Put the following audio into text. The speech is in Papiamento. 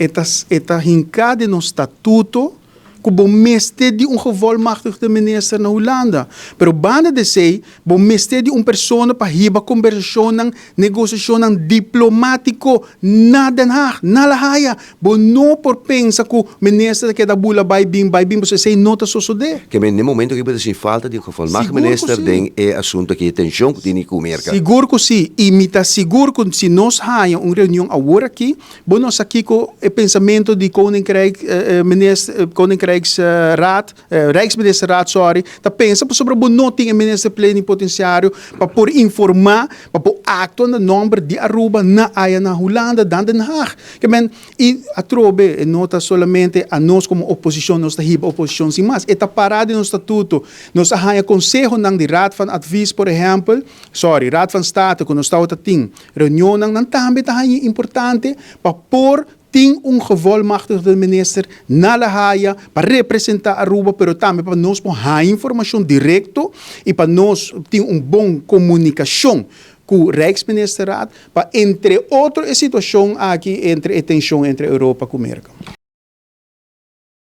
E ta hinká den nos statuto ku bo mester di un gevolmachtigde minister na Hulanda. Pero banda di esei, bo mester di un persona pa hiba kombersashonnan, negosiashonnan diplomátiko na Den Haag, na La Haya. Bo no por pensa ku minister ta keda bula bai bin, bai bin, pasobra esei no ta sosodé. Ke men den momento aki bo ta sin falta di un gevolmachtigde minister den e asunto aki, e tenshon ku tini ku Merka. Sigur ku si. I mi ta sigur ku si nos haña un reunion awor aki, Bo no sa kiko e pensamento di Koninkrijk minister Koninkrijksraad Rijksministerraad sorry ta pensa pasobra bo no tin e minister plenipotenciario pa por informa pa por actua na nomber di Aruba na aya na Hulanda dan Den Haag. Ke men y atrobe e no ta solamente anos como oposicion nos ta hiba oposicion sin mas e ta para den nos statuto nos a haya consehonan di Raad van Advies por ehempel sorry Raad van State cu nos tawata tin Reunionnan nan tambe ta haña importante pa por tin un gevolmachtigde minister na La Haya pa representa Aruba pero tambe pa nos por haña informacion directo y pa nos tin un bon comunicacion cu Rijksministerraad pa entre otro e situacion aki entre e tension entre Europa cu Merca.